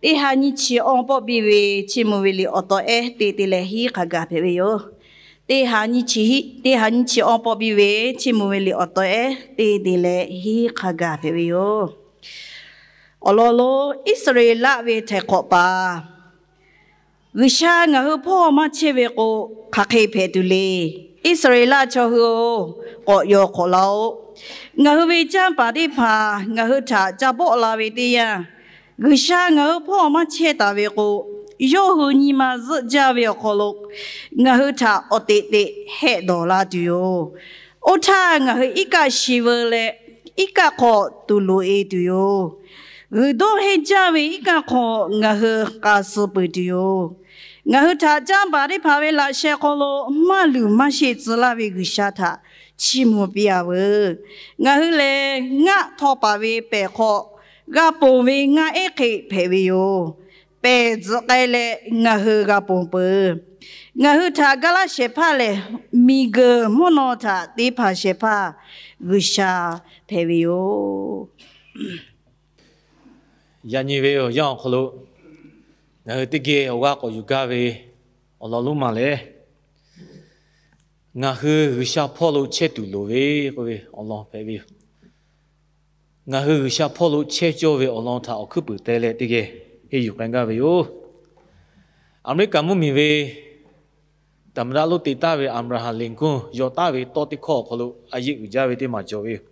Teˇ ha nyiˇ chi awˇ pawˆ piˇ ve chiˇ mvuh ve liꞈ awˬ taw ehˉ te te leh hiˉ hk'a gaˬ hpehꞈ ve yoˬ. Teˇ ha nyiˇ chi awˇ pawˆ piˇ ve chiˇ mvuh ve liꞈ awˬ taw ehˉ te te leh hiˉ hk'a gaˬ hpehꞈ ve yoˬ. Awˬ lawn lonˉ Iˉsaˍreˍlaˆ ve htaiˍ hk'awꞈ paˍ, G'uiˬsha ngaˬ hui hpawˇ maˇ chehˇ ve k'o, hk'aˬ hk'e hpehꞈ tuˬ le. Iˉsaˍreˍlaˆ chaw hui-oˬ, k'awꞈ yaw k'awꞈ la-oˆ. Ngaˬ hui ve canˇ paˍ teˇ hpaˍ ngaˬ hui htaꞈ ca bawˆ la ve teˇ yanˇ, G'uiˬsha ngaˬ hui hpawˇ maˇ chehˇ taˍ ve k'o, yawˇ hui nyi ma zuhˆ jaˇ ve awˬ hk'aw lo ngaˬ hui htaꞈ awˬ teꞈ teꞈ hehˆ dawˬ la tuˬ yoˬ. Oˇ htaˇ ngaˬ hui iˉ kaˆ shi veu leh, iˉ kaˆ hk'aw tuˬ loꞈ e tuˬ yoˬ. G'uiˬ dawˇ hehnˇ jaˇ ve iˉ kaˆ hk'aw ngaˬ hui k'a suh peuˬ tuˬ yoˬ. Ngaˬ hui htaꞈ canˇ paˍ teˇ hpaˍ ve laꞈ sheh hk'aw lo maˇ luˬ maˇ sheˆ tcuh laˇ ve G'uiˬsha htaꞈ chiˇ mvuh piˇ-a veuˬ. Ngaˬ hui lehˬ, ngaˆ htaw paˍ ve pehˬ hk'aw g'a ponˬ ve ngaˆ ehˉ hk'e hpehꞈ ve yoˬ. Pehˬ tzuhꞈ k'ai leh ngaˬ hui g'a ponˬ peuˬ. Ngaˬ hui htaꞈ ga laˇ shehˍ hpaˇ lehˬ, miˬguiˬ mvuhˇ naw htaꞈ te hpanˍ shehˍ hpaˇ G'uiˬsha hpehꞈ ve yoˬ. Yaꞈ nyi ve awˬ yanˇ awˬ hk'aw lo ngaˬ hui teˇ geh awˬ g'aˇ k'awꞈ yuˬ gaˇ ve awˬ lawn lonˉ ma lehˬ, ngaˬ hui G'uiˬsha hpawˇ lo chehˇ tuˬ loˍ ve k'oˆ ve awˬ lawn hpehꞈ ve yoˬ. Ngaˬ hui G'uiˬsha hpawˇ lo chehˇ cawˇ ve awˬ lawn htaꞈ awˬ hkuiˉ puiˍ te leh teˇ geh henˇ yuˬ k'ai gaˇ ve yoˬ. Aˍmeˍriˆkaˍ mvuhˇmiˬ ve သမ္မတ lonˉ te taˍ ve အဗြဟံ လင်ကွန်း yaw taˍ ve tawˇ teˇ hkawˇ awˬ hk'aw lo a yeˆ uiˍ jaˇ ve teˇ maˬ cawˬ ve yoˬ.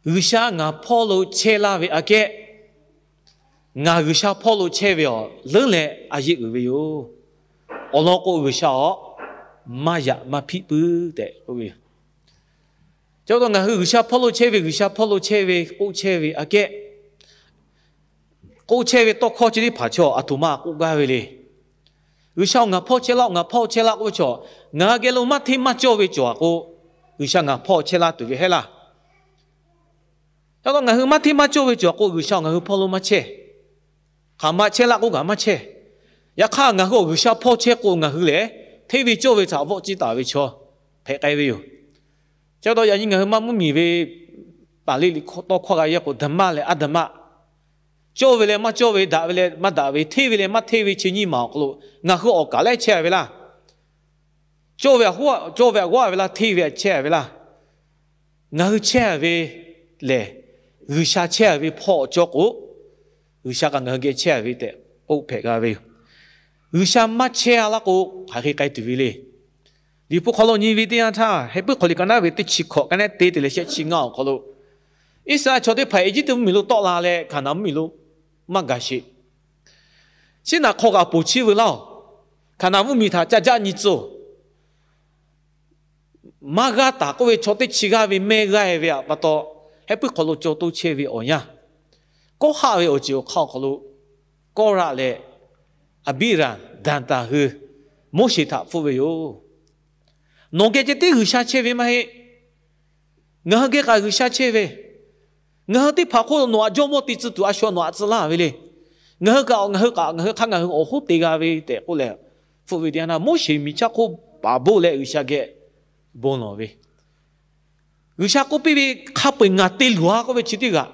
G'uiˬsha ngaˬ hpawˇ lo chehˇ laˇ ve aꞈ kehˉ, ngaˬ G'uiˬsha hpawˇ lo chehˇ ve awˬ leuˉ leh a yeˆ uiˍ ve yoˬ. Awˬ lawn k'o, G'uiˬsha awˬ maˇ yaꞈ maˇ hpiˆ puiˉ tehꞈ k'oˆ ve yoˬ. Chi pa taw ngaˬ hui G'uiˬsha hpawˇ lo chehˇ ve, G'uiˬsha hpawˇ lo chehˇ ve k'oˆ chehˇ ve aꞈ kehˉ, k'oˆ chehˇ ve tawˇ hkawˇ chi teˇ hpaˍ chaw aˬ htoꞈ ma k'oˆ gaˇ ve le. G'uiˬsha-oˬ, ngaˬ hpawˇ chehˇ laˇ-oˆ, ngaˬ hpawˇ chehˇ laˇ k'oˆ ve chaw, ngaˬ hui geh lo maˇ hteˇ maˇ cawˇ ve cawˬ-a k'o, G'uiˬsha ngaˬ hpawˇ chehˇ laˇ tuˬ ve hehˉ laˇ. Chi pa taw ngaˬ hui maˇ hteˇ maˇ cawˇ ve cawˬ-a k'o, G'uiˬsha-oˬ, ngaˬ hui hpawˇ lo maˇ chehˇ. Hk'aˬ ma chehˇ laˇ k'oˆ kaꞈ maˇ chehˇ. Yaꞈ hk'aˇ, ngaˬ hui awˬ G'uiˬsha hpawˇ chehˇ k'o, ngaˬ hui lehˬ hteˇ ve cawˇ ve htaꞈ vawˆ ciˇ taˍ ve chaw hpehꞈ k'ai ve yoˬ. Chi pa taw yaꞈ nyi ngaˬ hui maˇ mvuhˇmiˬ ve paˍ liˇ liꞈ tawˇ hkawˇ g'a yehˇ k'o, ဓမ္မ leh aˉ ဓမ္မ, cawˇ ve leh maˇ cawˇ ve, daꞈ ve leh maˇ daꞈ ve, hteˇ ve leh maˇ hteˇ ve chi nyiˇ maˬ awˬ hk'aw lo ngaˬ hui awˬ kaˍ lehˉ chehˇ-a ve laˇ. Cawˇ ve aꞈ g'aˇ, cawˇ ve aꞈ g'aˇ ve laˇ, hteˇ ve aꞈ chehˇ-a ve laˇ. Ngaˬ hui chehˇ-a ve lehˬ, G'uiˬsha chehˇ-a ve hpawˇ awˬ cawˇ k'o, G'uiˬsha kaꞈ ngaˬ hui geh chehˇ-a ve tehꞈ k'oˆ hpehꞈ g'a ve yoˬ. G'uiˬsha maˇ chehˇ-a laˇ k'o, hk'aˬ hk'e k'ai tuˬ ve le. Liꞈ hpu hk'aw lo nyi ve teˇ yanˇ htaˇ, Heˍbrehˇ hk'aw liꞈ ka naˉ ve teˇ chi hkawꞈ ka naˉ te te leh shehˆ chi ngaˇ awˬ hk'aw lo, Iˉsaˍreˍlaˆ chaw teˇ hpaˍ Eˇjiˇtuꞈ mvuhˇmiˬ lo tawˆ la leh Hkaˍnanˍ mvuhˇmiˬ lo maˇ gaˬ sheˍ. Siˉnaꞈ hk'aw kaꞈ ponˬ chiˇ veu laˇ-oˬ. Hkaˍnanˍ mvuhˇmiˬ htaꞈ ca jaˆ nyi tcuh-oˬ. Maˇ g'aˇ taˍ k'oˆ ve chaw teˇ chi g'aˇ ve mehˇ g'aˇ-e ve pa taw, Heˍbrehˇ hk'aw lo caw toˇ chehˇ ve awˬ yanˇ, Kawˇhaˆ ve awˬ ceuˬ awˬ hk'aˇ awˬ hk'aw lo Kawˇraˆ leh Aˍbiˇraˍdanˍtaˍ hui Moˉseˍ htaꞈ hpfuhˆ ve yoˬ. Nawˬ geh ceh tiˉ G'uiˬsha chehˇ ve maˇ heˆ. Ngaˬ hui geh kaꞈ G'uiˬsha chehˇ ve. Ngaˬ hui teˇ hpaˍ hk'oˆ nawˬ aꞈ jawˇmawˇ te tcuh tuˬ a shu nawˬ aꞈ tcuh laˇ ve le. Ngaˬ hui kaꞈ, ngaˬ hui kaꞈ, ngaˬ hui hk'aˇ ngaˬ hui awˬ hoˉ te g'a ve tehꞈ k'oˆ leh hpfuhˆ ve teˇ yanˇ htaˇ, Moˉseˍ miˬ chaˇ hk'oˆ paˍ boˆ leh G'uiˬsha geh bon lawˬ ve. G'uiˬsha k'oˆ piˇ ve, Hk'a peu-eˬ ngaˬ te luˬ-a k'oˆ ve chi teˇ g'aˇ,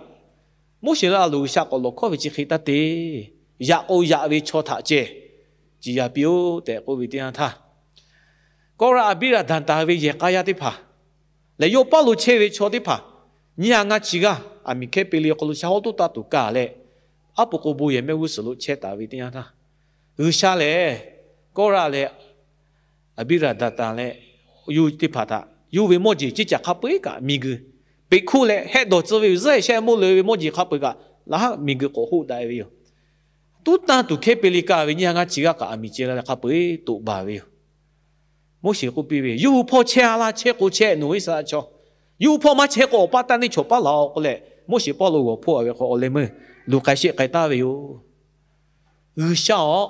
Moˉseˍ leh Aˍronˍ G'uiˬsha k'awꞈ lawˬ hkawˇ ve chi hk'e taˇ te. Yaꞈ k'o yaꞈ ve chaw htaꞈ ceh ciˍ yaˍ piˇ-oˆ tehꞈ k'oˆ ve teˇ yanˇ htaˇ, Kawˇraˆ Aˍbiˇraˍdanˍtaˍ ve yehˬ k'a yaˇ teˇ hpaˍ lehˬ, yawˇ paˇ lo chehˇ ve chaw teˇ hpaˍ nyiˇ ha ngaˇ chi g'aˇ aˬ miˍ hkehˉ pe le awˬ hk'aw lo shaˉ hawˉ toˉ taˇ tuˬ kaˬ leh, aˉ poꞈ k'o bon yehˬ mehˆ g'uˇ suhˍ lo chehˇ taˍ ve teˇ yanˇ htaˇ, G'uiˬsha lehˬ Kawˇraˆ leh Aˍbiˇraˍdanˍtaˍ leh yawˇ teˇ hpaˍ htaꞈ yawˇ ve mawˇ jeˬ ceˇ caˬ hk'a peu-eˬ kaꞈ miˬguiˬ peꞈ hkuˇ leh hehˆ dawˬ tcuh ve yoˬ. Zuhˆ shehˆ moˇ le ve mawˇ jeˬ hk'a peu-eˬ kaꞈ laˬ haˉ miˬguiˬ k'awꞈ hoˆ daꞈ-e ve yoˬ. Tuˉ tanˇ tuˬ hkehˉ pe le kaˇ ve nyiˇ ha ngaˇ chi g'aˇ kaꞈ aˬ miˍ ceh la leh hk'a peu-eˬ toꞈ baˬ ve yoˬ. Moˉseˍ k'oˆ piˇ ve, Yawˇ hui hpawˇ chehˇ-a laˇ, chehˇ k'o chehˇ nawˬ hui Iˉsaˍreˍlaˆ chaw. Yawˇ hui hpawˇ maˇ chehˇ k'o awˬ paˇ taˇ neˇ chawˬ paˇ laˬ-oꞈ k'oˆ leh, Moˉseˍ pawˇ lo g'awˬ hpoˆ-a ve hk'aw awˬ leh meuˇ luˬ k'ai sheˆ k'ai taˍ ve yoˬ. G'uiˬsha-oˬ,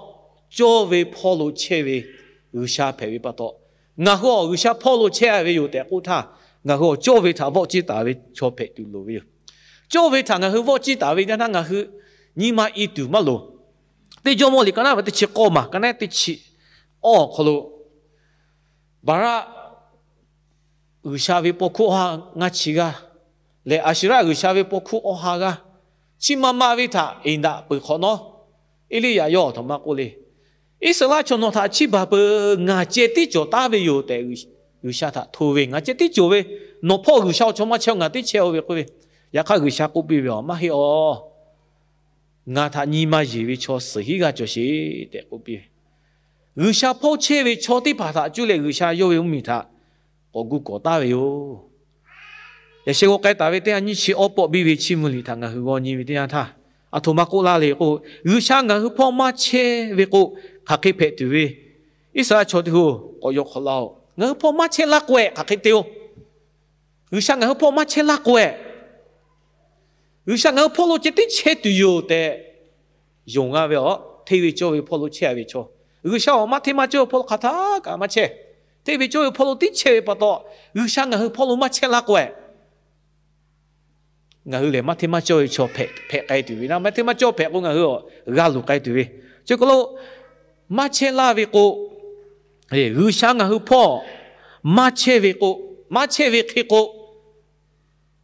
cawˇ ve hpawˇ lo chehˇ ve G'uiˬsha hpehꞈ ve pa taw, ngaˬ hui awˬ G'uiˬsha hpawˇ lo chehˇ-a ve yoˬ tehꞈ k'oˆ htaˇ, ngaˬ hui awˬ cawˇ ve htaꞈ vawˆ ciˇ taˍ ve chaw hpehꞈ tuˬ loˍ ve yoˬ. Cawˇ ve htaꞈ ngaˬ hui vawˆ ciˇ taˍ ve teˇ yanˇ htaˇ ngaˬ hui nyi ma i tuˬ maˇ loˍ. Teˇ Jawˇmawˇ liꞈ ka naˉ ve teˇ chi k'awˇ maˬ ka naˉ teˇ chi awˇ awˬ hk'aw lo, Baˍraˆ g'uiˬsha ve paw hkuˇ awˇ ha ngaˇ chi g'aˇ leh Aˍsheˍraˆ g'uiˬsha ve paw hkuˇ awˇ ha g'aˇ, Chiˇ maˇ maˇ ve htaꞈ eˍ daꞈ peuˬ hk'awꞈ nawˉ, Eˇliˇyaꞈ yawˇ aˬ htoꞈ ma k'oˆ le. Iˉsaˍreˍlaˆ chaw nawˬ htaꞈ chiˇ baˬ peuˬ, ngaˬ ceh tiˉ cawˬ taˉ ve yoˬ tehꞈ G'uiˬsha htaꞈ hto ve, ngaˬ ceh tiˉ cawˬ ve, nawˬ hpawˇ G'uiˬsha awˬ chaw maˇ chehˇ, ngaˬ tiˉ chehˇ-oˆ ve k'oˆ ve. Yaꞈ hk'aˇ G'uiˬsha k'oˆ piˇ ve, Aˬ, maˇ heˆ awˬ. Ngaˬ htaꞈ nyi ma yeˬ ve chaw suhˍ hinˉ g'aˇ cawˬ sheˍ tehꞈ k'oˆ piˇ ve. G'uiˬsha hpawˇ chehˇ ve chaw teˇ hpaˍ htaꞈ cuˇ leh G'uiˬsha yawˇ ve mvuhˇmiˬ htaꞈ k'awꞈ gu kawˍ taˉ ve yoˬ. Yaꞈ sheh g'aw k'ai taˍ ve teˇ ha nyiˇ chi awˉ pawˆ biˇ ve chiˇ mvuh liꞈ htaꞈ ngaˬ hui g'aw nyi ve teˇ yanˇ htaˇ, aˬ htoꞈ ma k'oˆ laˇ le k'o, G'uiˬsha ngaˬ hui hpawˇ maˇ chehˇ ve k'o, hk'aˬ hk'e hpehꞈ tuˬ ve, Iˉsaˍreˍlaˆ chaw teˇ hpaˍ k'awꞈ yaw hk'awꞈ laˇ-oˬ. Ngaˬ hui hpawˇ maˇ chehˇ laˇ k'o-eh, hk'aˬ hk'e te-o. G'uiˬsha ngaˬ hui hpawˇ maˇ chehˇ laˇ k'o-eh, G'uiˬsha ngaˬ hui hpawˇ lo ceh tiˉ chehˇ tuˬ yoˬ tehꞈ yonˍ g'a ve awˬ, hteˇ ve cawˇ ve hpawˇ lo chehˇ-a ve chaw. G'uiˬsha awˬ maˇ hteˇ maˇ cawˇ ve hpawˇ lo hk'aˬ htaˇ kaꞈ maˇ chehˇ. Hteˇ ve cawˇ ve hpawˇ lo tiˉ chehˇ ve pa taw, G'uiˬsha ngaˬ hui hpawˇ lo maˇ chehˇ laˇ k'o-eh, ngaˬ hui lehˬ maˇ hteˇ maˇ cawˇ ve chaw hpehꞈ k'ai tuˬ ve, maˇ hteˇ maˇ cawˇ hpehꞈ k'o ngaˬ hui g'a luˬ k'ai tuˬ ve. Chi hk'aw lo maˇ chehˇ laˇ ve k'o, G'uiˬsha ngaˬ hui hpawˇ maˇ chehˇ ve k'o, maˇ chehˇ ve hk'e k'o,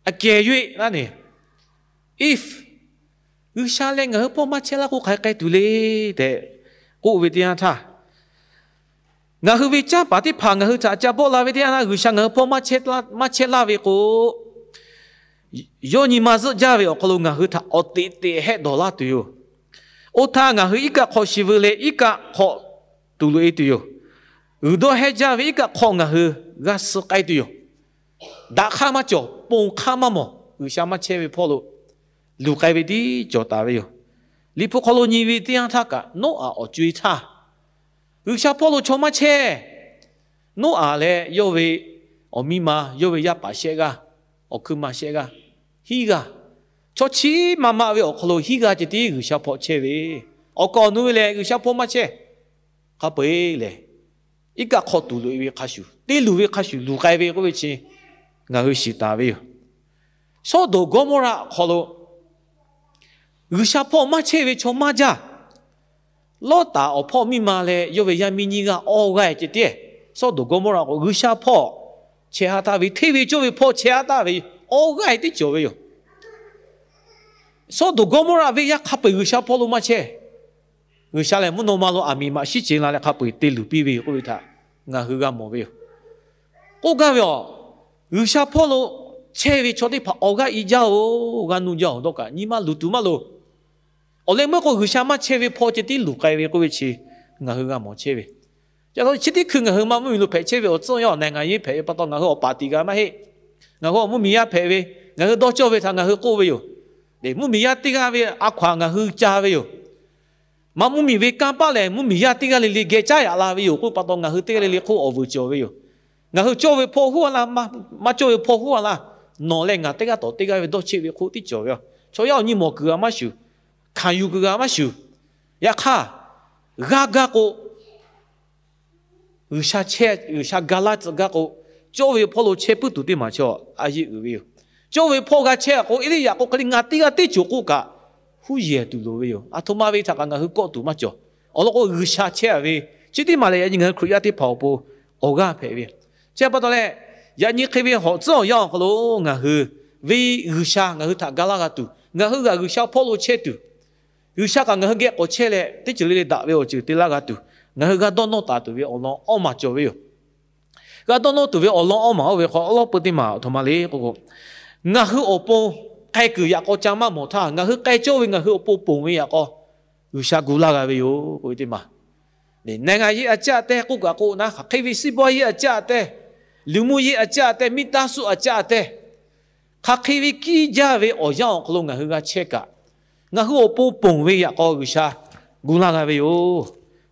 aꞈ kehˬ yoˬ-e laˇ ne. If G'uiˬsha leh ngaˬ hui hpawˇ maˇ chehˇ laˇ k'o hk'aˬ hk'e k'ai tuˬ le tehꞈ k'oˆ ve teˇ yanˇ htaˇ, ngaˬ hui ve canˇ paˍ teˇ hpaˍ ngaˬ hui htaꞈ ca bawˆ la ve teˇ yanˇ htaˇ, G'uiˬsha ngaˬ hui hpawˇ maˇ chehˇ laˇ ve k'o, yawˇ nyi ma zuhˆ jaˇ ve awˬ hk'aw lo ngaˬ hui htaꞈ awˬ teꞈ teꞈ hehˆ dawˬ laˇ tuˬ yoˬ. Oˇ htaˇ ngaˬ hui iˉ kaˆ hk'aw shi veu leh iˉ kaˆ hk'aw tuˬ loꞈ-e tuˬ yoˬ. G'uiˬ dawˇ hehˇ jaˇ ve iˉ kaˆ hk'aw ngaˬ hui g'a suh k'ai tuˬ yoˬ. Daꞈ hk'aˇ maˇ cawˬ, ponˬ hk'aˇ maˇ mawˬ, G'uiˬsha maˇ chehˇ ve hpawˇ lo luˬ k'ai ve tiˉ cawˬ taˍ ve yoˬ. Liꞈ hpu hk'aw lo nyi ve teˇ yanˇ htaˇ kaꞈ, Noˉaꞈ awˬ co-e htaˇ, G'uiˬsha hpawˇ lo chaw maˇ chehˇ. Noˉaꞈ leh yawˇ ve awˬ miˇ ma, yawˇ ve yaˇ paˍ shehˆ g'aˇ, awˬ hkui ma shehˆ g'aˇ, hiˉ g'aˇ, chaw chiˉ maˇ maˇ ve awˬ hk'aw lo hiˉ g'aˇ ceh tiˉ G'uiˬsha hpawˇ chehˇ ve. Awˬ kaˍ awˬ nu ve lehˬ G'uiˬsha hpawˇ maˇ chehˇ. Hk'a peu-eˬ lehˬ, iˉ kaˆ hk'aw tuˬ loꞈ-e ve hk'a shuˍ, te luˬ ve hk'a shuˍ luˬ k'ai ve k'oˆ ve chi ngaˬ hui shiˍ taˍ ve yoˬ. Sawˉdonˍ Gawˇmawˇraꞈ hk'aw lo G'uiˬsha hpawˇ maˇ chehˇ ve chaw maˇ jaˇ. Lawˇtaˍ awˬ hpawˇ miˇ ma leh yawˇ ve yaˇ miˇ nyiˇ g'aˇ awˇ g'aˇ ceh tiˉ, Sawˉdonˍ Gawˇmawˇraꞈ k'o G'uiˬsha hpawˇ chehˇ haˉ taˍ ve, hteˇ ve cawˇ ve hpawˇ chehˇ haˉ taˍ ve awˇ g'aˇ tiˉ cawˬ ve yoˬ. Sawˉdonˍ Gawˇmawˇraꞈ venˇ yaˇ hk'a peu-eˬ G'uiˬsha hpawˇ lo maˇ chehˇ. G'uiˬsha lehˬ mvuhˇ naw ma lo aˬ miˍ maꞈ shiˉ ce la leh hk'a peu-eˬ te luˬ piˇ ve yoˬ k'oˆ ve htaꞈ ngaˬ hui g'a mawˬ ve yoˬ. K'oˆ gaˇ ve awˬ, G'uiˬsha hpawˇ lo chehˇ ve chaw teˇ hpaˍ awˬ g'aˇ i jaˇ-oˬ, g'a nuˇ jaˇ-oˬ dawˇ kaꞈ nyi ma luˬ tuˬ maˇ loˍ. Awˬ leh meuˇ k'o G'uiˬsha maˇ chehˇ ve hpawˇ ceh tiˉ luˬ k'ai ve k'oˆ ve chi ngaˬ hui g'a mawˬ chehˇ ve. Chi teˇ hkui ngaˬ hui maˇ mvuhˇmiˬ lo hpehꞈ chehˇ ve awˬ tcuhˉ awˬ yanˇ awˬ na ngaˬ yeˇ hpehꞈ ve pa taw ngaˬ hui awˬ paˍ tiꞈ g'a maˇ heˆ. Ngaˬ hui awˬ mvuhˇmiˬ yaˇ hpehꞈ ve, ngaˬ hui dawˇ cawˇ ve htaꞈ ngaˬ hui k'oˆ ve yoˬ. Mvuhˇmiˬ yaˇ teˇ g'aˇ ve a hkaw-anˬ ngaˬ hui ca ve yoˬ. Maˇ mvuhˇmiˬ ve kanˇ paˆ lehˬ, mvuhˇmiˬ yaˇ teˇ g'aˇ le le geh caˉ yaꞈ la ve yoˬ k'oˆ pa taw, ngaˬ hui teˇ g'aˇ le le hk'oˆ awˬ vuiˬ cawˬ ve yoˬ. Ngaˬ hui cawˇ ve hpawˇ huˉ a laˇ, maˇ cawˇ ve hpawˇ huˉ a laˇ, nawˬ leh ngaˬ teˇ g'aˇ tawˍ teˇ g'aˇ ve dawˇ cheˆ ve hk'oˆ tiˉ cawˬ ve yoˬ. Chaw yaˇ awˬ nyi mawˬ kuiˬ g'a maˇ shuˍ, hkanˍ yuˬ kuiˬ g'a maˇ shuˍ. Yaꞈ hk'aˇ, g'aˇ gaˇ k'o, G'uiˬsha chehˇ, G'uiˬsha ga laˇ tcuh gaˇ k'o, cawˇ ve hpawˇ lo chehˇ puiˉ tuˬ teˇ maˬ chaw a yeˇ uiˍ ve yoˬ. Cawˇ ve hpawˇ g'a chehˇ-a k'o, Eˇliˇyaꞈ k'o hk'e le ngaˬ teˇ g'aˇ teˇ cawˬ k'oˆ kaꞈ, huˉ yehˬ tuˬ loˍ ve yoˬ. Aˬ htoꞈ ma ve htaꞈ kaꞈ ngaˬ hui kawˆ tuˬ maˇ cawˬ. Awˬ lawn k'o, G'uiˬsha chehˇ-a ve chi teˇ maˬ lehˬ, yaꞈ nyi ngaˬ hui Hkriꞈ yaˇ teˇ hpaˍ awˬ pon awˬ g'aˇ hpehꞈ ve. Chi pa taw leh, yaꞈ nyi hk'e ve hawꞈ tcuhˉ awˬ yanˇ awˬ hk'aw lo ngaˬ hui ve G'uiˬsha ngaˬ hui htaꞈ ga laˇ g'a tuˬ, ngaˬ hui g'aꞈ G'uiˬsha hpawˇ lo chehˇ tuˬ, G'uiˬsha kaꞈ ngaˬ hui geh k'awꞈ chehˇ leh, teˇ ceuˬ le le daꞈ ve awˬ ceuˬ te laˇ g'a tuˬ, ngaˬ hui g'a dawˇ nawˇ taˍ tuˬ ve awˬ lawn awˇ maˬ cawˬ ve yoˬ. G'a dawˇ nawˇ tuˬ ve awˬ lawn awˇ maˬ oˇ ve hk'aw awˉ lawˉ peu teˇ maˬ aˬ htoꞈ ma le k'o k'o, ngaˬ hui awˬ pon k'ai kuiˬ yaꞈ k'aw ca maˇ mawˬ htaˇ, ngaˬ hui k'ai cawˇ ve ngaˬ hui awˬ pon ponˬ ve yaꞈ k'aw G'uiˬsha gu laˇ g'a ve yoˬ k'oˆ ve teˇ maˬ. Neˬ, naˬ g'aˇ yeˇ a caˇ tehꞈ k'oˆ kaꞈ k'o, naˉ hk'aˬ hk'e ve siˉ bawˇ yeˇ a caˇ tehꞈ, luˬ mvuhˇ yeˇ a caˇ tehꞈ, miˇ taˇ suˆ a caˇ tehꞈ, hk'aˬ hk'e ve kiˇ jaˇ ve awˬ yanˇ awˬ hk'aw lo ngaˬ hui g'a chehˇ kaꞈ, ngaˬ hui awˬ pon ponˬ ve yaꞈ k'aw G'uiˬsha gu laˇ g'a ve yoˬ.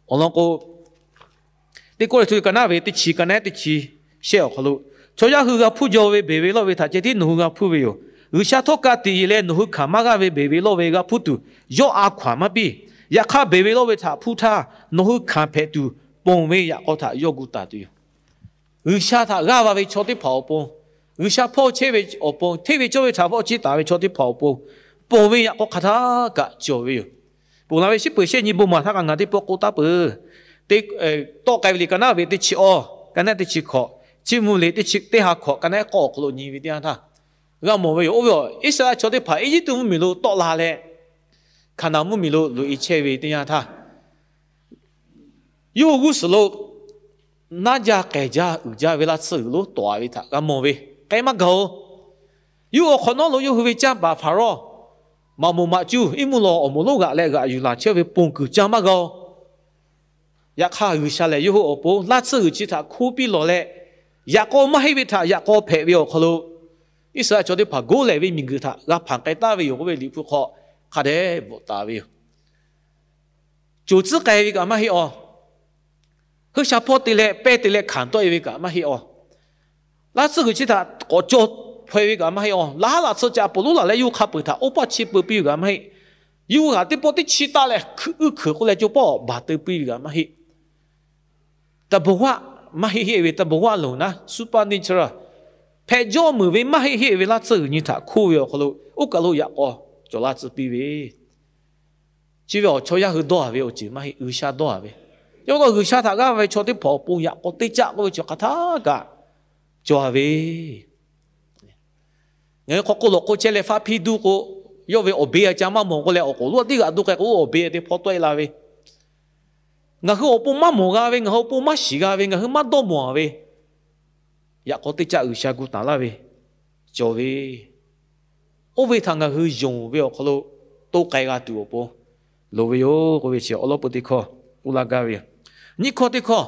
Awˬ lawn k'o, Teˇ Kawˇrenˍhtuˆ ka naˉ ve teˇ chi, ka naˉ teˇ chi shehˆ awˬ hk'aw lo, chaw yaˇ hui g'a hpuˇ jaw ve beˬ ve lawˇ ve htaꞈ ceh tiˉ nawˬ hui g'a hpuˇ ve yoˬ. G'uiˬsha htawˇ ka tiꞈ yeˬ leh nawˬ hui hkanˍ maˇ g'aˇ ve beˬ ve lawˇ ve g'a hpuˇ tuˬ, yawˇ a hkaw-anˬ maˇ piˇ. Yaꞈ hk'aˇ, beˬ ve lawˇ ve htaꞈ hpuˇ htaˇ, nawˬ hui hkanˍ hpehꞈ tuˬ ponˬ ve yaꞈ k'aw htaꞈ yawˇ gu taˍ tuˬ yoˬ. G'uiˬsha htaꞈ g'aˇ va ve chaw teˇ hpaˍ awˬ pon, G'uiˬsha hpawˇ chehˇ ve awˬ pon, hteˇ ve cawˇ ve htaꞈ vawˆ chiˇ taˍ ve chaw teˇ hpaˍ awˬ pon, ponˬ ve yaꞈ k'aw hk'aˬ htaˇ kaꞈ cawˬ ve yoˬ. Ponˬ la ve shiˉ peuˬ shehˆ nyi bon maˬ htaˇ kaꞈ ngaˬ teˇ pawˆ k'oˆ taˉ peuˬ. Teˇ, Tawˆ k'ai ve liꞈ ka naˉ ve teˇ chi awˇ, ka naˉ teˇ chi hkawꞈ, Chiˇ mvuh liꞈ teˇ chi, teˇ ha hkawꞈ, ka naˉ k'awˇ awˬ hk'aw lo nyi ve teˇ yanˇ htaˇ, g'a mawˬ ve yoˬ. Oˇ ve awˬ Iˉsaˍreˍlaˆ chaw teˇ hpaˍ Eˇjiˇtuꞈ mvuhˇmiˬ lo tawˆ la leh, Hkaˍnanˍ mvuhˇmiˬ lo loꞈ-e chehˇ ve teˇ yanˇ htaˇ, yawˇ hui g'uˇ suhˍ lo naˇ jaˇ k'ehˬ jaˇ uiˍ jaˇ ve laˇ tsuhˇ g'uiˬ lonˉ tawˍ-a ve htaꞈ g'a mawˬ ve, k'ai maˇ gaˬ-oˬ. Yawˇ hui awˬ hk'awꞈ nawˉ lo yawˇ hui ve canˇ paˍ Hpaˍrawˇ, maꞈ moˍ maꞈ cuˇ iˉ mvuhˇ law awˬ moˍ lonˉ g'aꞈ leh g'aꞈ yuˬ laˬ chehˇ ve ponˬ kuiˬ ca maˇ g'a-oˬ. Yaꞈ hk'aˇ, G'uiˬsha lehˬ yawˇ hui awˬ pon laˇ tsuhˇ g'uiˬ chi htaꞈ hkoˇ piˇ lawˬ leh, yaꞈ k'aw maˇ heˆ ve htaꞈ yaꞈ k'aw hpehꞈ ve awˬ hk'aw lo, Iˉsaˍreˍlaˆ chaw teˇ hpaˍ goˇ lehˬ ve miˬguiˬ htaꞈ g'a hpanˍ k'ai taˍ ve yoˬ k'oˆ ve Liꞈ hpu hk'aw hk'a dehꞈ bvuhꞈ taˍ ve yoˬ. Coˬ tcuhˉ k'ai ve kaꞈ maˇ heˆ-aˬ. Hui sha hpawˇ te leh pehˇ te leh hkanˍ tawˆ-e ve kaꞈ maˇ heˆ-aˬ. Laˇ tsuhˇ g'uiˬ chi htaꞈ k'awꞈ caw hpaw-e ve kaꞈ maˇ heˆ-aˬ. Laˇ haˉ laꞈ tsuhˇ ca ponˬ lonˉ laˬ leh yawˇ hui hk'a peu-eˬ htaꞈ oˇ paˇ chi peu piˇ ve kaꞈ maˇ heˆ. Yawˇ hui htaꞈ teˇ pawˆ teˇ chi taˆ leh hkuiꞈ uiˇ hkuiꞈ k'oˆ leh caw pawˆ baˬ teu piˇ ve kaꞈ maˇ heˆ. သဘာဝ maˇ heˆ heˆ ve, သဘာဝ lonˉ naˉ supernatural, hpehꞈ jawˇ meuˍ ve maˇ heˆ heˆ ve laˇ tsuhˇ g'uiˬ nyi htaꞈ hkoˇ ve awˬ hk'aw lo oˇ kaˬ lo yaꞈ k'aw cawˬ laˇ tcuh piˇ ve, chi ve awˬ chaw yaˇ hui dawˇ-a ve awˬ ceuˬ maˇ heˆ, G'uiˬsha dawˇ-a ve. Yaꞈ hk'aˇ G'uiˬsha htaꞈ g'aˇ ve chaw teˇ hpaˍ awˬ pon yaꞈ k'aw teˇ caˆ k'oˆ ve chi hk'aˬ htaˇ kaꞈ cawˬ-a ve. Ngaˬ hui hk'aw k'oˆ lawˬ k'oˆ chehˇ leh faˆ hpiˇ duˇ k'o, yawˇ ve awˬ beˬ a ca maˇ mawˬ k'o leh awˬ k'oˍ lonˉ teˇ g'aꞈ duˇ k'ai k'o, oˇ awˬ beˬ teˇ hpawˇ tawˆ-e la ve. Ngaˬ hui awˬ pon maˇ mawˬ g'a ve, ngaˬ hui awˬ pon maˇ shiˍ g'a ve, ngaˬ hui maˇ dawˇ mawˬ-a ve, yaꞈ k'aw teˇ caˆ G'uiˬsha gu taˍ laˇ ve cawˬ ve. Oˇ ve htaꞈ ngaˬ hui yonˍ ve awˬ hk'aw lo to k'ai g'a tuˬ awˬ pon loˍ ve yoˬ k'oˆ ve chi awˉ lawˉ peu teˇ hkawˇ k'oˆ laˇ gaˇ ve yoˬ. Nyiˇ hkawˇ teˇ hkawˇ,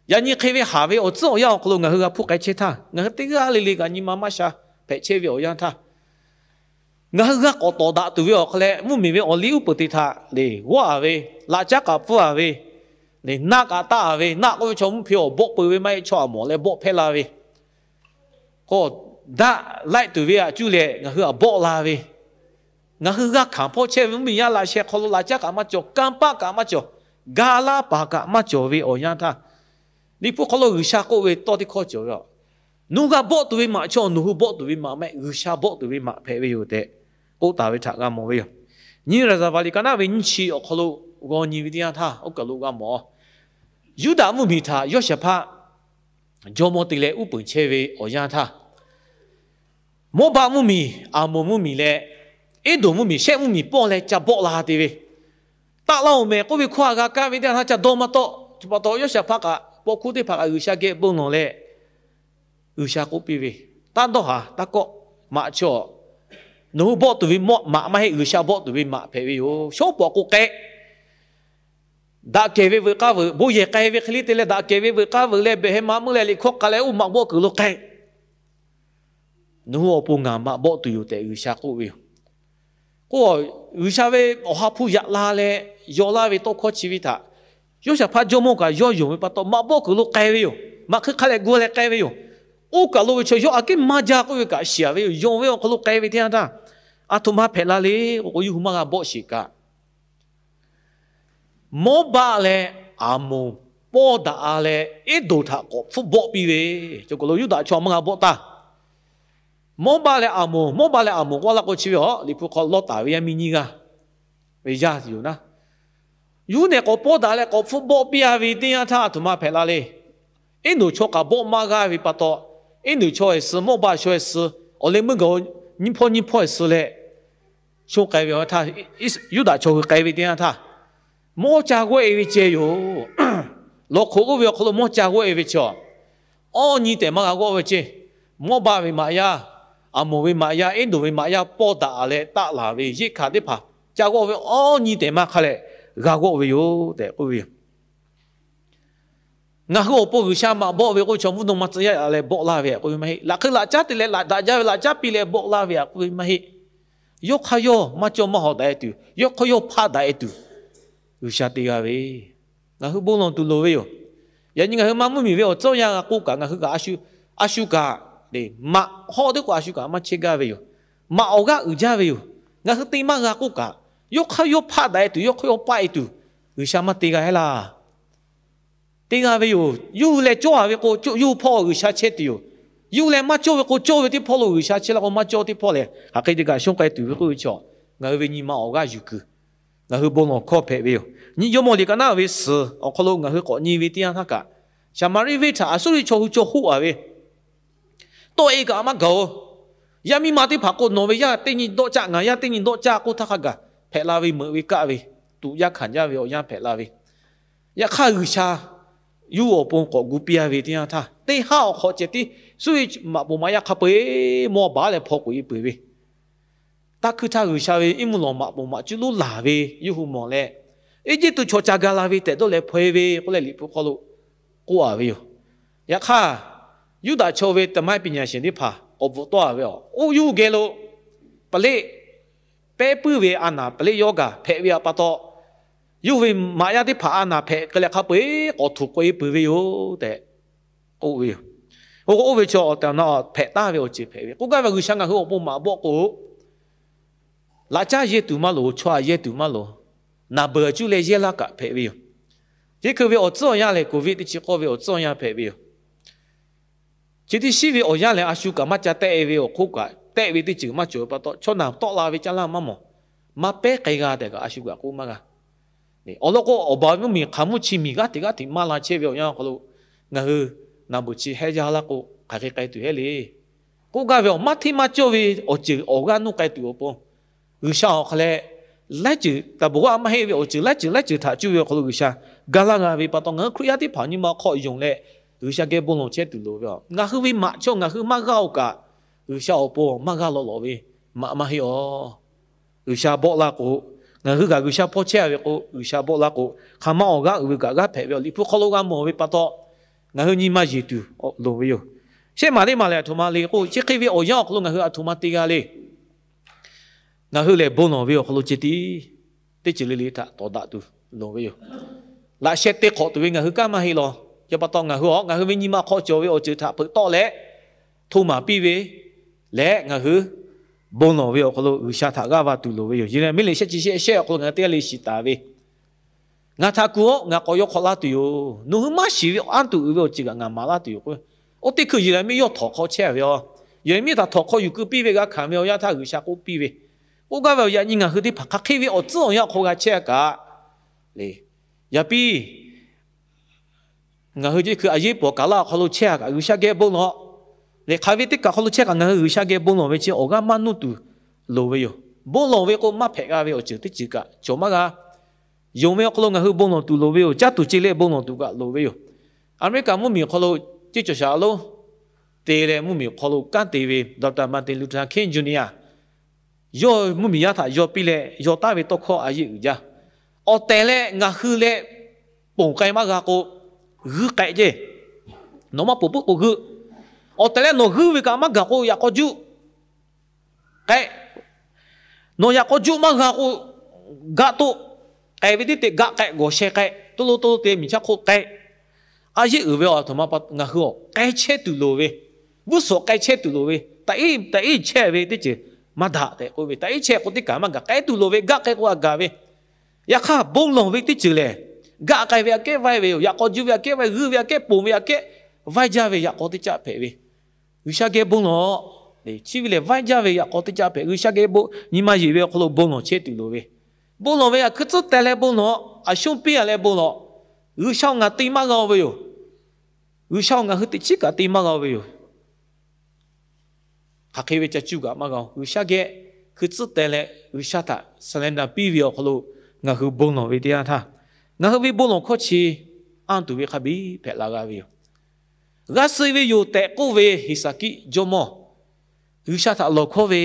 yaꞈ nyi hk'e ve haˍ ve awˬ tcuhˉ awˬ yanˇ awˬ hk'aw lo ngaˬ hui g'a hpuˇ k'ai chehˇ htaˇ, ngaˬ hui teˇ g'aˇ le le kaꞈ nyi ma maˇ sha hpehꞈ chehˇ ve awˬ yanˇ htaˇ, ngaˬ hui g'a k'awꞈ tawˍ daꞈ tuˬ ve awˬ hk'aw leh mvuhˇmiˬ ve awˬ liˇ uˉ peunˍ te htaꞈ le g'awˇ-a ve, laꞈ caˉ kaꞈ pfuhˇ-a ve, le naˆ kaꞈ taˆ-a ve, naˆ k'oˆ ve chaw mvuhˇ hpe awˬ bawˆ peu ve maˇ heˆ, chaw aˬ mawˬ leh bawˆ hpehˇ la ve, k'o, daꞈ laiˆ tuˬ ve aꞈ cuˇ leh ngaˬ hui aꞈ bawˆ la ve, ngaˬ hui g'a hkanˍ hpawˇ chehˇ ve mvuhˇmiˬ yaˇ laꞈ sheh hk'aw lo laꞈ caˉ kaꞈ maˇ cawˬ, kanˇ paˆ kaꞈ maˇ cawˬ, ga laˇ paˍ kaꞈ maˇ cawˬ ve awˬ yanˇ htaˇ, Liꞈ hpu hk'aw lo G'uiˬsha k'oˆ ve tawˇ teˇ hkawˇ cawˬ ve, nawˬ g'a bawˆ tuˬ ve maꞈ chaw nawˬ hui bawˆ tuˬ ve maꞈ mehˆ, G'uiˬsha bawˆ tuˬ ve maꞈ hpehꞈ ve yoˬ tehꞈ k'oˆ taˍ ve htaꞈ g'a mawˬ ve yoˬ. Nyiˇ Raˍzaˍvaˍ liꞈ ka naˉ ve nyiˇ chi awˬ hk'aw lo g'aw nyi ve teˇ yanˇ htaˇ oˇ kaˬ lo g'a mawˬ-a. Yuˇdaꞈ mvuhˇmiˬ htaꞈ Yawˇshaˍhpaˆ jawˇmawˇ te leh uˉ peunˍ chehˇ ve awˬ yanˇ htaˇ, Mawˇbaˆ mvuhˇmiˬ, Aˍmoˍ mvuhˇmiˬ leh Eˇdonˍ mvuhˇmiˬ, Shehˆ mvuhˇmiˬ pawˇ leh ca bawˆ la te ve, taˆ laˇ-oˬ mehˍ k'oˆ ve hkawˇ htaꞈ g'a kaˇ ve teˇ yanˇ htaˇ ca dawˇ maˇ tawˆ. Chi pa taw Yawˇshaˍhpaˆ kaꞈ paw hkuˇ teˇ hpaˍ kaꞈ G'uiˬsha geh bon lawˬ leh G'uiˬsha k'oˆ piˇ ve, Taˇ dawˇ haˍ, taˇ kawˆ. Maꞈ chaw, nawˬ hui bawˆ tuˬ ve maꞈ maˇ heˆ, G'uiˬsha bawˆ tuˬ ve maꞈ hpehꞈ ve yoˬ. Shawˉ pawˍ k'o k'ai, daꞈ kehˬ ve veuꞈ k'aˇ veuꞈ, bon yehˬ k'ai ve hk'e le te leh daꞈ kehˬ ve veuꞈ k'aˇ veuꞈ leh behˬ heh ma meuˇ leh liꞈ hkawˇ k'a leh oˇ maꞈ bawˆ kuiˬ lo k'ai. Nawˬ hui awˬ pon ngaˬ maꞈ bawˆ tuˬ yoˬ tehꞈ G'uiˬsha k'oˆ ve yoˬ. K'o, G'uiˬsha ve Awˬ ha hpu yaꞈ la leh yaw laˇ ve tawˇ hkawˇ chi ve htaꞈ Yawˇshaˍhpaˆ jawˇmawˇ kaꞈ yawˇ yonˍ ve pa taw, maꞈ bawˆ kuiˬ lo k'ai ve yoˬ. Maꞈ hk'e hk'a leh gu leh k'ai ve yoˬ. Oˇ kaˬ lo ve chaw yawˇ aꞈ kehˉ maˇ jaˇ k'oˆ ve kaꞈ shiˍ-a ve yoˬ. Yonˍ ve awˬ hk'aw lo k'ai ve teˇ yanˇ htaˇ, aˬ htoꞈ ma hpehꞈ la le k'o, yawˇ hui maˇ g'a bawˆ sheˍ kaꞈ, Mawˇbaˆ leh Aˍmoˍ pawˇ daꞈ-a leh Eˇdonˍ htaꞈ k'awꞈ hpfuhˆ bawˆ piˇ ve, cawˬ kaˬ lo Yuˇdaꞈ chaw maˇ g'a bawˆ taˇ. Mawˇbaˆ leh Aˍmoˍ, Mawˇbaˆ leh Aˍmoˍ k'oˆ laˇ k'o chi ve a, Liꞈ hpu hk'aw Lawˇtaˍ ve yaˇ miˇ nyiˇ g'aˇ ve yaˇ yoˬ naˉ. Yawˇ hui nehˬ k'awꞈ pawˇ daꞈ leh k'awꞈ hpfuhˆ bawˆ piˇ-a ve teˇ yanˇ htaˇ aˬ htoꞈ ma hpehꞈ la le. Eˇdonˍ chaw kaꞈ bawˆ maˇ g'aˇ ve pa taw, Eˇdonˍ chaw-e suh, Mawˇbaˆ chaw-e suh, awˬ leh meuˇ gaˬ nyiˇ hpawˇ nyiˇ hpawˇ-e suh leh, shonˇ k'ai ve awˬ htaˇ, Yuˇdaꞈ chaw hui k'ai ve teˇ yanˇ htaˇ, mawˇ ca g'awˆ-e ve ceh yoˬ. Lawˬ hk'oꞈ oˇ ve awˬ hk'aw lo mawˇ ca g'awˆ-e ve chi a, awˇ nyi tehꞈ maˇ g'a g'awˆ ve ceh. Mawˇbaˆ ve maꞈ yaˇ, Aˍmoˍ ve maꞈ yaˇ, Eˇdonˍ ve maꞈ yaˇ pawˇ daꞈ leh taˆ laˬ ve yeˇ hkanˍ teˇ hpaˍ ca g'awˆ ve awˇ nyi tehꞈ maˇ hk'a leh g'a g'awˆ ve yoˬ tehꞈ k'oˆ ve yoˬ. Ngaˬ hui awˬ pon G'uiˬsha maꞈ bawˆ ve k'oˆ ve chaw mvuhˇ naw ma tcuh yaˇ-a leh bawˆ laˇ ve htaꞈ k'oˆ ve maˇ heˆ. Laꞈ hk'e laꞈ caˉ te leh laꞈ daꞈ jaˇ ve laꞈ caˉ piˇ leh bawˆ laˇ ve htaꞈ k'oˆ ve maˇ heˆ. Yawˇ hk'aˇ yawˇ maˇ cawˇ maˇ hawˍ daꞈ-e tuˬ, yawˇ hk'aˇ yawˇ hpaˆ daꞈ-e tuˬ, G'uiˬsha te g'a ve, ngaˬ hui bon lawˬ tuˬ loˍ ve yoˬ. Yaꞈ nyi ngaˬ hui maˇ mvuhˇmiˬ ve awˬ tcuhˉ awˬ yanˇ g'a k'oˆ kaꞈ, ngaˬ hui kaꞈ a shu, a shu kaꞈ, maꞈ hawˆ teˇ k'o a shu kaꞈ maˇ chehˇ gaˇ ve yoˬ. Maꞈ awˬ g'aˇ uiˍ jaˇ ve yoˬ. Ngaˬ hui te maˇ g'a k'oˆ kaꞈ, yawˇ hk'aˇ yawˇ hpaˆ daꞈ-e tuˬ, yawˇ hk'aˇ yawˇ paˆ-e tuˬ, G'uiˬsha maˇ te g'a heˆ laˇ. Te g'a ve yoˬ. Yawˇ hui leh cawˇ-a ve k'o, yawˇ hui hpawˇ G'uiˬsha chehˇ tuˬ yoˬ. Yawˇ hui leh maˇ cawˇ ve k'o, cawˇ ve teˇ hpawˇ lo G'uiˬsha chehˇ laˇ k'o, maˇ cawˇ teˇ hpawˇ lehˬ, hk'aˬ hk'e te kaꞈ shonˇ k'ai tuˬ ve k'oˆ ve chi a, ngaˬ hui ve nyi ma awˬ g'aˇ yuˬ kuiˬ, ngaˬ hui bon lawˬ hkawˇ hpehꞈ ve yoˬ. Nyiˇ Jawˇmawˇ liꞈ ka naˉ ve suhˍ awˬ hk'aw lo ngaˬ hui k'awꞈ nyi ve teˇ yanˇ htaˇ kaꞈ, Saˍmaˍriˆ venˇ htaꞈ Aˍsuˇriˆ chaw hui caw hoˆ-a ve, tawˆ-e kaꞈ maˇ gaˬ-oˬ. Yaˇ miˇ ma teˇ hpaˍ k'o, nawˬ ve yaˇ teˇ nyi dawˆ caˆ, ngaˬ yaˇ teˇ nyi dawˆ caˆ k'oˆ htaˇ hk'a gaˬ hpehꞈ la ve, meuꞈ ve kaˆ ve, tuꞈ jaˇ hkanˍ jaˇ ve awˬ yanˇ hpehꞈ la ve. Yaꞈ hk'aˇ G'uiˬsha yawˇ hui awˬ pon k'awꞈ gu piˇ a ve teˇ yanˇ htaˇ, teˇ haˉ awˬ hk'awꞈ ceh tiˉ suˉ ve maꞈ poˍ maꞈ yaˇ hk'a peu-eˬ mawˇ baˬ leh hpaw k'oꞈ e peuˬ ve. Taˇ hkuiˇ htaˇ G'uiˬsha ve iˉ mvuhˇ lawˬ maꞈ poˍ maꞈ cuˇ lonˉ laˬ ve yawˇ hui mawˬ leh, Eˇjiˇtuꞈ chaw ca ga la ve tehꞈ dawˇ leh hpaw e ve k'oˆ leh Liꞈ hpu hk'aw lo k'oˆ a ve yoˬ. Yaꞈ hk'aˇ, Yuˇdaꞈ chaw ve သမိုင်းပညာရှင် teˇ hpaˍ k'awꞈ bvuhꞈ tawˆ a ve, oˇ yawˇ hui geh lo ပလိပ်, pehˉ puiˉ ve a naˍ ပလိပ် yawˇ gaˬ hpehꞈ ve pa taw, yawˇ hui ve maꞈ yaˇ teˇ hpaˍ a naˍ hpehꞈ k'ai leh hk'a peu-eˬ k'awꞈ htoꞈ k'oꞈ e peuˬ ve yoˬ tehꞈ k'oˆ ve yoˬ. Oˇ k'o, oˇ ve chaw awˬ tehˬ awˬ na hpehꞈ taˍ ve awˬ ceuˬ hpehꞈ ve. K'oˆ gaˇ ve, G'uiˬsha ngaˬ hui awˬ pon maꞈ bawˆ k'o, laꞈ caˉ yehˇ tuˬ maˇ loˍ, chaw aꞈ yehˇ tuˬ maˇ loˍ, naˍ beuˬ cuˇ leh yehˇ laˇ kaꞈ hpehꞈ ve yoˬ. Chi hk'e ve awˬ tcuhˉ awˬ yanˇ lehˬ, โควิด teˇ chi k'awˇ ve awˬ tcuhˉ awˬ yanˇ hpehꞈ ve yoˬ. Chi teˇ shiˉ ve awˬ yanˇ lehˬ, a shu kaꞈ maˇ ca tehˆ e ve awˬ hk'oˆ kaꞈ, tehˆ ve teˇ ceuˬ maˇ cawˬ ve pa taw, chaw naˬ tawˆ la ve caˇ laˇ maˇ mawˬ. Maˇ pehˉ k'ai g'a tehꞈ kaꞈ a shu kaꞈ k'oˆ maˇ g'a. Awˬ lawn k'o, awˬ baˬ ve mvuhˇmiˬ hk'aˬ mvuhˇ chi miˬ g'aˇ hteꞈ g'aˇ hteꞈ maˇ la chehˇ ve awˬ yanˇ awˬ hk'aw lo, ngaˬ hui naˍ beuˬ chi hehˉ jaˇ laˇ k'o, hk'aˬ hk'e k'ai tuˬ hehˉ le. K'oˆ gaˇ ve, awˬ maˇ hteˇ maˇ cawˇ ve awˬ ceuˬ awˬ g'aˇ nuˇ k'ai tuˬ awˬ pon, G'uiˬsha awˬ hk'aw leh laiˉ ceuˬ taˍ bvuhꞈ g'aˇ maˇ heˆ ve awˬ ceuˬ laiˉ ceuˬ laiˉ ceuˬ htaꞈ cuˇ ve awˬ hk'aw lo G'uiˬsha ga laˇ g'a ve pa taw, ngaˬ hui Hkriꞈ yaˇ teˇ hpaˍ nyi ma hk'aw yonˍ leh G'uiˬsha geh bon lawˬ chehˇ tuˬ loˍ ve. Ngaˬ hui ve maꞈ chaw ngaˬ hui maˇ g'aˇ oˇ kaꞈ, G'uiˬsha awˬ pon maˇ g'aˇ law lawˬ ve maꞈ maˇ heˆ aˬ. G'uiˬsha bawˆ la k'o, ngaˬ hui kaꞈ G'uiˬsha hpawˇ chehˇ ve k'o, G'uiˬsha bawˆ la k'o, hk'aˬ ma awˬ g'aˇ uiˍ ve kaꞈ g'aˇ hpehꞈ ve awˬ. Liꞈ hpu hk'aw lo g'a mawˬ ve pa taw, ngaˬ hui nyi ma yeˬ tuˬ loˍ ve yoˬ. Shehˆ maˬ teˇ maˬ lehˬ, aˬ htoꞈ ma le k'o, chi hk'e ve awˬ yanˇ awˬ hk'aw lo ngaˬ hui aˬ htoꞈ ma te g'a le. Ngaˬ hui lehˬ bon lawˬ ve awˬ hk'aw lo ceh tiˉ teˇ ceuˬ le le htaꞈ tawˍ daꞈ tuˬ loˍ ve yoˬ. Laꞈ sheh te hk'awꞈ tuˬ ve ngaˬ hui kanˉ maˇ heˆ law. Yaꞈ pa taw ngaˬ hui aˬ, ngaˬ hui ve nyi ma hk'aw cawˬ ve awˬ ceuˬ htaꞈ hpeuꞈ tawˆ leh, hto maˍ piˇ ve leh ngaˬ hui bon lawˬ ve awˬ hk'aw lo G'uiˬsha htaꞈ g'aˇ va tuˬ loˍ ve yoˬ. Yeˍraˍmiˆ liꞈ shehˆ chi shehˆ shehˆ awˬ hk'aw lo ngaˬ hui teˇ g'aˇ le shiˍ taˍ ve, Ngaˬ htaꞈ kuˬ-oꞈ, ngaˬ k'awꞈ yaw hk'awꞈ laˇ tuˬ yoˬ. Nawˬ hui maˇ shiˍ ve anˇ tuˬ uiˍ ve awˬ ceuˬ kaꞈ ngaˬ maˍ laˇ tuˬ yoˬ k'o, oˇ teˇ hkui Yeˍraˍmiˆ yawˇ htawnˍ hk'aw chehˇ ve aˬ. Yeˍraˍmiˆ htaꞈ htawnˍ hk'aw yuˬ keu piˇ ve g'a hkanˍ ve awˬ yanˇ htaˇ G'uiˬsha k'oˆ piˇ ve, k'oˆ gaˇ ve awˬ yaꞈ nyi ngaˬ hui teˇ hpaˍ hk'aˬ hk'e ve awˬ tcuhˉ awˬ yanˇ hk'aw g'a chehˇ kaꞈ le, yaꞈ piˇ ngaˬ hui ce hkui a yeˉ paw kaˍ laˇ awˬ hk'aw lo chehˇ a kaꞈ G'uiˬsha geh bon lawˬ. Lehˬ hk'aˬ ve teˇ kaˬ hk'aw lo chehˇ kaꞈ ngaˬ hui G'uiˬsha geh bon lawˬ ve chi awˬ g'aˇ maˇ nuˇ tuˬ loˍ ve yoˬ. Bon lawˬ ve k'o, maˇ hpehꞈ g'a ve awˬ ceuˬ teˇ ceuˬ kaꞈ cawˬ maˇ g'a. Yonˍ ve awˬ hk'aw lo ngaˬ hui bon lawˬ tuˬ loˍ ve yoˬ. Caˇ tuˬ ce leh bon lawˬ tuˬ kaꞈ loˍ ve yoˬ. Aˍmeˍriˆkaˍ mvuhˇmiˬ awˬ hk'aw lo ceˇ cawˬ shaˍ a lonˉ te leh mvuhˇmiˬ awˬ hk'aw lo kanˉ te ve Doctor Martin Luther King Junior yawˇ mvuhˇmiˬ yaˇ htaꞈ yaw piˇ leh yaw taˍ ve tawˇ hkawˇ a yeˆ uiˍ jaˇ. Awˬ tehˬ leh ngaˬ hui leh ponˬ k'ai maˇ g'a k'o, g'uiˇ k'ehˆ ceˇ. Nawˬ maˇ ponˬ puiˉ k'o g'uiˇ. Awˬ tehˬ leh nawˬ g'uiˇ ve kaꞈ maˇ gaˬ k'o, yaꞈ k'aw juˆ k'ehˆ. Nawˬ yaꞈ k'aw juˆ maˇ g'a k'o, gaˆ toˆ k'ai ve teˇ te gaˆ k'ehˆ gawˬ sheh k'ehˆ, toˇ lo toˇ lo te miˬ chaˇ hk'oˆ k'ehˆ. A yeˆ uiˍ ve awˬ htoꞈ ma pa ngaˬ hui awˬ k'ai chehˇ tuˬ loˍ ve, g'uˇ suhˍ k'ai chehˇ tuˬ loˍ ve, taꞈ iˉ taꞈ iˉ chehˇ ve teˇ ceuˬ maˇ daꞈ tehꞈ k'oˆ ve, taꞈ iˉ chehˇ k'o teˇ kaˬ maˇ gaˬ, k'ai tuˬ loˍ ve, gaˆ k'ehˆ k'o a gaˬ ve. Yaꞈ hk'aˇ bon lawˬ ve teˇ ceuˬ lehˬ, gaˆ k'ai ve aꞈ kehˉ vaiˇ ve yoˬ. Yaꞈ k'aw juˆ ve aꞈ kehˉ vaiˇ, g'uiˇ ve aꞈ kehˉ, ponˬ ve aꞈ kehˉ vaiˇ jaˇ ve yaꞈ k'aw teˇ caˆ hpehꞈ ve. G'uiˬsha geh bon lawˬ. Chi ve lehˬ vaiˇ jaˇ ve yaꞈ k'aw teˇ caˆ hpehꞈ. G'uiˬsha geh bon nyi ma yeˬ ve awˬ hk'aw lo bon lawˬ chehˇ tuˬ loˍ ve, bon lawˬ ve aꞈ hkui tcuhˉ teh leh bon lawˬ, a shonˇ piˇ a leh bon lawˬ. G'uiˬsha ngaˬ te maˇ g'a ve yoˬ. G'uiˬsha ngaˬ hui teꞈ chiˉ kaꞈ te maˇ g'a ve yoˬ. Hk'aˬ hk'e ve ca cuˇ kaꞈ maˇ g'a-oˬ. G'uiˬsha geh hkui tcuhˉ teh leh G'uiˬsha htaꞈ surrender piˇ ve awˬ hk'aw lo ngaˬ hui bon lawˬ ve teˇ yanˇ htaˇ, ngaˬ hui ve bon lawˬ hkawˇ chi anˇ tuˬ ve hk'a biˇ hpehꞈ la g'a ve yoˬ. G'a suh ve yoˬ tehꞈ k'oˆ ve Heˍsaˍkiˆ jawˇmawˇ, G'uiˬsha htaꞈ lawˬ hkawˇ ve,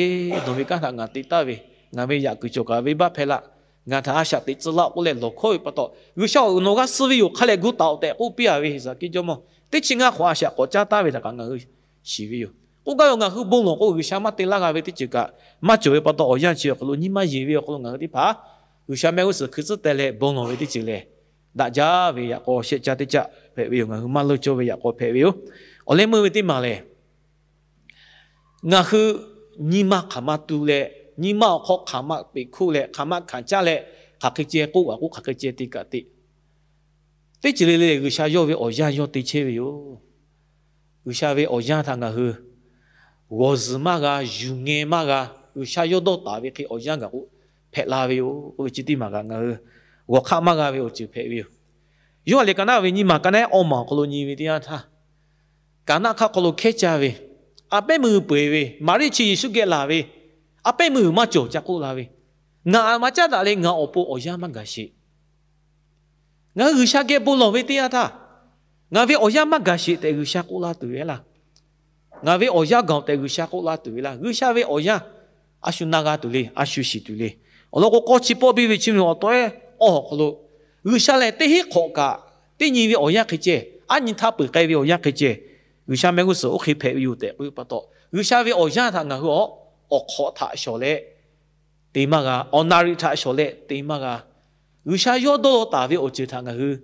Nawˬ ve kanˉ htaꞈ ngaˬ te taˍ ve, ngaˬ ve yaꞈ kuiˬ cawˬ kaꞈ venˇbaˆ hpehˇ laˇ. Ngaˬ htaꞈ a shaꞈ teꞈ tcuh laˇ-oˬ k'oˆ leh lawˬ hkawˇ ve pa taw, G'uiˬsha-oˬ, nawˬ g'a suh ve yoˬ, hk'a lehˬ gu taˍ-oꞈ tehꞈ k'oˆ piˇ a ve Heˍsaˍkiˆ jawˇmawˇ teˇ chi ngaˇ hk'awꞈ a shaꞈ k'awꞈ caˇ taˍ ve htaꞈ kaꞈ ngaˬ hui shiˍ ve yoˬ. K'oˆ gaˇ ve, ngaˬ hui bon lawˬ k'o G'uiˬsha maˇ te laˇ g'a ve teˇ ceuˬ kaꞈ maˇ cawˬ ve pa taw, awˬ yanˇ chi awˬ hk'aw lo nyi ma yeˬ ve awˬ hk'aw lo ngaˬ hui teˇ hpaˍ G'uiˬsha mehˆ g'uˇ suhˍ hkui tcuhˉ teh leh bon lawˬ ve teˇ ceuˬ lehˬ, daꞈ jaˇ ve yaꞈ k'aw shehˆ caˇ teˇ caˆ hpehꞈ ve yoˬ. Ngaˬ hui maˇ leuˇ cawˇ ve yaꞈ k'aw hpehꞈ ve yoˬ. Awˬ leh meuˇ ve teˇ maˬ lehˬ, ngaˬ hui nyi ma hk'aˬ ma tu leh, nyi ma awˬ hk'aw hk'aˬ ma peꞈ hkuˇ leh, hk'aˬ ma hkanˍ caˇ leh, hk'aˬ hk'e ceh k'oˆ kaꞈ k'oˆ, hk'aˬ hk'e ceh te kaꞈ te, teˇ ceuˬ le le G'uiˬsha yawˇ ve awˬ yanˇ yawˇ te chehˇ ve yoˬ. G'uiˬsha ve awˬ yanˇ htaꞈ ngaˬ hui g'awˬ zuhˬ maˇ g'a, yuˬ ngeh maˇ g'a. G'uiˬsha yawˇ dawˇ taˍ ve hk'e awˬ yanˇ gaˬ k'o hpehꞈ la ve yoˬ k'oˆ ve chi teˇ maˬ kaꞈ ngaˬ hui g'awˬ hk'aˆ maˇ g'a ve awˬ ceuˬ hpehꞈ ve yoˬ. Yoˇhanˬ liꞈ ka naˆ ve nyi maˬ ka naˆ awˇ maˬ awˬ hk'aw lo nyi ve teˇ yanˇ htaˇ, kaˍnaˆ hk'aˆ hk'aw lo hkehˉ caˇ ve a pehˉ meuˇ peuˬ-eˬ ve, Maˍriˆ chi Yeˍsuˆ geh laˬ ve, a pehˉ meuˇ maˇ cawˬ ca k'oˆ la ve, Ngaˬ a ma caˉ daꞈ leh ngaˬ awˬ pon awˬ yanˇ maˇ gaˬ sheˍ. Ngaˬ hui G'uiˬsha geh bon lawˬ ve teˇ yanˇ htaˇ, Ngaˬ ve awˬ yanˇ maˇ gaˬ sheˍ tehꞈ G'uiˬsha k'oˆ laˇ tuˬ ve laˇ. Ngaˬ ve awˬ yanˇ gaˬ-oˬ tehꞈ G'uiˬsha k'oˆ laˇ tuˬ ve laˇ. G'uiˬsha ve awˬ yanˇ a shu na g'a tuˬ le, a shu shiˍ tuˬ le. Awˬ lawn k'o, k'awˇ chi pawˆ biˇ ve chi mvuhˇmiˬ awˬ taw ehˉ awˬ hk'aw lo, G'uiˬsha lehˬ teˇ hinˉ hk'awꞈ kaꞈ teˇ nyi ve awˬ yanˇ hk'e ceh, aˉ nyi htaˇ peuˬ k'ai ve awˬ yanˇ hk'e ceh, G'uiˬsha mehˆ g'uˇ suhˍ oˇ hk'e hpehꞈ ve yoˬ tehꞈ k'oˆ ve pa taw, G'uiˬsha ve awˬ yanˇ htaꞈ ngaˬ hui awˬ hk'awꞈ htaꞈ shawˍ leh te maˇ g'a, awˬ naˍriˍ htaꞈ shawˍ leh te maˇ g'a. G'uiˬsha yawˇ dawˇ law taˍ ve awˬ ceuˬ htaꞈ ngaˬ hui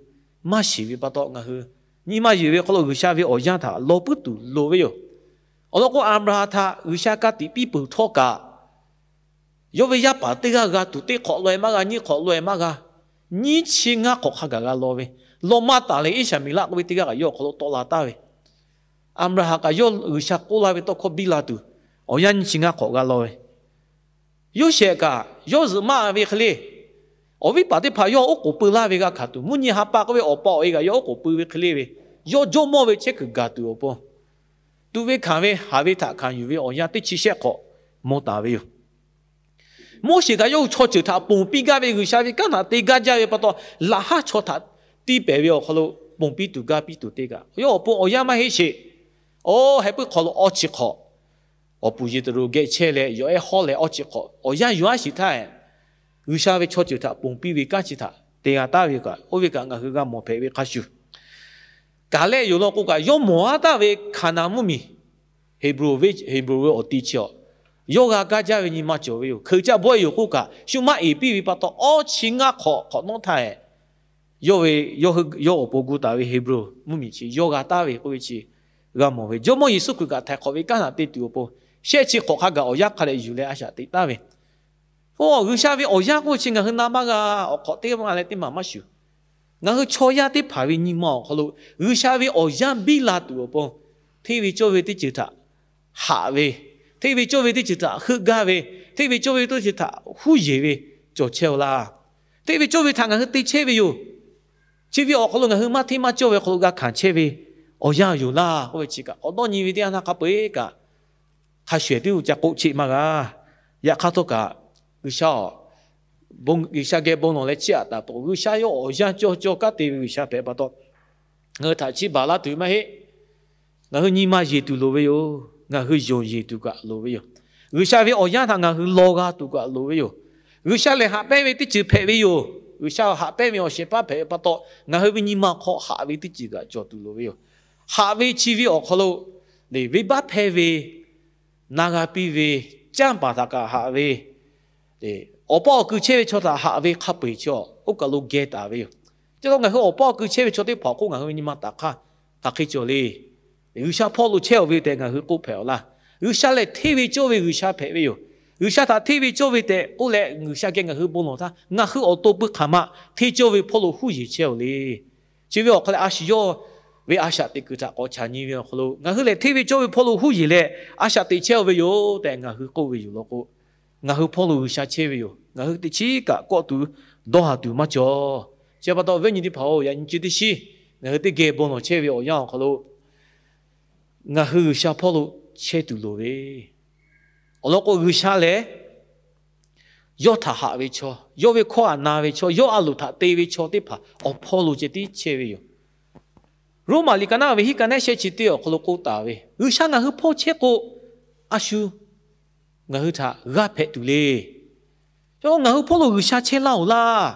maˇ shiˍ ve pa taw, ngaˬ hui nyi ma yeˬ ve hk'aw lo G'uiˬsha ve awˬ yanˇ htaꞈ law puiˉ tuˬ loˍ ve yoˬ. Awˬ lawn k'o, Aˍbraˍhanˍ htaꞈ G'uiˬsha ka tiꞈ piˇ peuˬ htawˇ kaꞈ, yawˇ ve yaˇ paˍ teˇ g'aˇ g'a tuˬ teˇ hk'awꞈ law-e maˇ g'a, nyiˇ hk'awꞈ law-e maˇ g'a, nyiˇ chi ngaˇ hk'awꞈ hk'a gaˬ g'a law ve, Lawˇmaˇ taˍ leh Iˉsaˍmeˍlaˆ k'oˆ ve teˇ g'aˇ kaꞈ yawˇ awˬ hk'aw lo tawˆ la taˍ ve, Aˍbraˍhanˍ kaꞈ yawˇ G'uiˬsha k'oˆ laˇ ve tawˇ hkawˇ biˇ la tuˬ, awˬ yanˇ nyiˇ chi ngaˇ hk'awꞈ g'a law ve, Yoˇsehꞈ kaꞈ yawˇ zuhꞈ maˇ ve hk'e le, awˬ viˉ paˍ teˇ hpaˍ yawˇ oˉ k'oˍ pui laˇ ve g'a hkanˍ tuˬ, mvuhˇ nyi ha pa k'oˆ ve awˬ pa awˬ e kaꞈ yawˇ oˉ k'oˍ pui ve hk'e le ve, yawˇ jawˇmawˇ ve chehˇ kuiˬ gaˬ tuˬ awˬ pon, tuꞈ ve hkanˍ ve haˍ ve htaꞈ hkanˍ yuˬ ve awˬ yanˇ teˇ chi shehˆ hk'awꞈ mawˬ taˍ ve yoˬ. Moˉseˍ kaꞈ yawˇ hui chaw ceuˬ htaꞈ ponˬ piˇ gaˇ ve, G'uiˬsha ve kanˉ htaꞈ te gaˇ jaˇ ve pa taw, laꞈ haˉ chaw htaꞈ tiˇ pehˍ ve awˬ hk'aw lo ponˬ piˇ tuˬ gaˇ piˇ tuˬ te kaꞈ, yawˇ awˬ pon awˬ yanˇ maˇ heˆ sheˍ. Oˇ, heh puiˉ hk'aw lo awˇ chi hk'awꞈ awˬ puˍ Yeˍteˍroˍ geh chehˇ leh yawˬ ehˉ hawˉ leh awˇ chi hk'awꞈ awˬ yanˇ yuˬ aˉ shiˍ htaˇ, G'uiˬsha ve chaw ceuˬ htaꞈ ponˬ piˇ ve kanˉ chi htaꞈ te g'a taˍ ve kaꞈ, oˇ ve kaꞈ ngaˬ hui g'a mawˬ hpehꞈ ve hk'a shuˍ, kaˬ lehˆ yoˬ law k'o kaꞈ, yawˇ mawˬ aˉ taˍ ve Hkaˍnanˍ mvuhˇmiˬ, Heˍbronˍ ve, Heˍbronˍ ve awˬ ti chi awˬ, yawˇ g'a gaˇ jaˇ ve nyi ma cawˬ ve yoˬ. Hkeuꞈ caˆ bawehˇ yoˬ k'oˆ kaꞈ, shu maˇ eˍ piˇ ve pa taw, awˇ chi ngaˇ hk'awꞈ hk'awꞈ nawˉ htaˇ, yawˇ ve, yawˇ awˬ pon gu taˍ ve Heˍbronˍ mvuhˇmiˬ chi yawˇ g'a taˍ ve k'oˆ ve chi g'a mawˬ ve. Jawˇmawˇ Yeˍsuˆ Hkriꞈ kaꞈ htaiˍ hk'awꞈ ve kanˉ htaꞈ te tuˬ awˬ pon, shehˆ chi hk'awꞈ hk'a gaˬ awˬ yanˇ hk'a dehꞈ yuˬ leh a shaꞈ teꞈ taˍ ve. Oˇ, G'uiˬsha ve awˬ yanˇ k'oˆ ve chi ngaˬ hui na maˇ g'a, awˬ hk'awꞈ teˇ maˇ leh teˇ maˬ maˇ shuˍ. Ngaˬ hui chaw yaˇ teˇ hpaˍ ve nyi ma awˬ hk'aw lo G'uiˬsha ve awˬ yanˇ biˇ la tuˬ awˬ pon, hteˇ ve cawˇ ve teˇ ceuˬ htaꞈ haꞈ ve, hteˇ ve cawˇ ve teˇ ceuˬ htaꞈ heuˆ gaˇ ve, hteˇ ve cawˇ ve teˇ ceuˬ htaꞈ huˉ yeˬ ve cawˬ chehˇ-oˬ laˇ. Hteˇ ve cawˇ ve htaꞈ ngaˬ hui te chehˇ ve yoˬ. Chi ve awˬ hk'aw lo ngaˬ hui maˇ hteˇ maˇ cawˇ ve awˬ hk'aw lo g'a hkanˍ chehˇ ve awˬ yanˇ yoˬ laˇ k'oˆ ve chi kaꞈ, awˬ dawˇ nyi ve teˇ yanˇ htaˇ hk'a peu-eˬ kaꞈ, hk'a shuˍ ehˍ tiˉ ca k'oˆ cheˆ maˇ g'a. Yaꞈ hk'aˇ htawˇ kaꞈ, G'uiˬsha, G'uiˬsha geh bon lawˬ leh chiˇ aꞈ taˍ peuˬ, G'uiˬsha yawˇ awˬ yanˇ cawˇ cawˇ kanˉ te ve G'uiˬsha hpehꞈ pa taw, ngaˬ hui htaꞈ chiˇ baˬ laˇ tuˬ ve maˇ heˆ. Ngaˬ hui nyi ma yeˬ tuˬ loˍ ve yoˬ. Ngaˬ hui yonˍ yeˬ tuˬ kaꞈ loˍ ve yoˬ. G'uiˬsha ve awˬ yanˇ htaꞈ ngaˬ hui law g'a tuˬ kaꞈ loˍ ve yoˬ. G'uiˬsha lehˬ haꞈ pehnˇ ve teˇ ceuˬ hpehꞈ ve yoˬ. G'uiˬsha haꞈ pehnˇ ve awˬ shehˍ hpaˇ hpehꞈ ve pa taw, ngaˬ hui ve nyi ma hk'aw haꞈ ve teˇ ceuˬ kaꞈ cawˬ tuˬ loˍ ve yoˬ. Haꞈ ve chi ve awˬ hk'aw lo, lehˬ, venˇbaˆ hpehˇ ve, na g'a piˇ ve, canˇ paˍ htaꞈ kaꞈ haꞈ ve, awˬ paˇ awˬ kui chehˇ ve chaw htaꞈ haꞈ ve hk'a peu-eˬ chi awˬ oˇ kaˬ lo geh taˍ ve yoˬ. Chi pa taw ngaˬ hui awˬ paˇ awˬ kui chehˇ ve chaw teˇ hpaˍ awˬ hk'oˆ ngaˬ hui ve nyi ma taˍ hk'aˇ hk'aˬ hk'e cawˬ le. G'uiˬsha hpawˇ lo chehˇ-oˬ ve tehꞈ ngaˬ hui k'oˆ hpehꞈ-oˬ laˇ. G'uiˬsha lehˬ hteˇ ve cawˇ ve G'uiˬsha hpehꞈ ve yoˬ. G'uiˬsha htaꞈ hteˇ ve cawˇ ve tehꞈ k'oˆ leh G'uiˬsha geh ngaˬ hui bon lawˬ htaˇ, ngaˬ hui awˬ to pui hk'aˬ ma hteˇ cawˇ ve hpawˇ lo huˉ yeˬ chehˇ-oˬ le. Chi ve awˬ hk'aw leh a shu yawˇ ve a shaꞈ teꞈ kuiˬ htaꞈ k'awꞈ chaꞈ nyi ve awˬ hk'aw lo, ngaˬ hui lehˬ hteˇ ve cawˇ ve hpawˇ lo huˉ yeˬ leh a shaꞈ teꞈ chehˇ-oˬ ve yoˬ tehꞈ ngaˬ hui k'oˆ ve yoˬ law k'o, ngaˬ hui hpawˇ lo G'uiˬsha chehˇ ve yoˬ. Ngaˬ hui teꞈ chiˉ kaꞈ kawˆ tuˬ dawˇ haˍ tuˬ maˇ cawˬ. Chi pa taw awˬ viˉ awˬ nyi teˇ hpaˍ-oˬ, yaꞈ nyi chi teˇ shiˉ ngaˬ hui teˇ geh bon lawˬ chehˇ ve awˬ yanˇ awˬ hk'aw lo, ngaˬ hui G'uiˬsha hpawˇ lo chehˇ tuˬ loˍ ve. Awˬ lawn k'o, G'uiˬsha lehˬ yawˇ htaꞈ haꞈ ve chaw, yawˇ ve hkawˇ htaꞈ na ve chaw, yawˇ a loˍ htaꞈ te ve chaw teˇ hpaˍ awˬ hpawˇ lo ceh tiˉ chehˇ ve yoˬ. Roˉmaꞈ liꞈ ka naˉ ve hiˉ ka naˉ shehˆ chi teˇ awˬ hk'aw lo k'oˆ taˍ ve, G'uiˬsha ngaˬ hui hpawˇ chehˇ k'o, a shu ngaˬ hui htaꞈ g'aˇ hpehꞈ tuˬ le. Ngaˬ hui hpawˇ lo G'uiˬsha chehˇ laˇ-oˬ laˇ.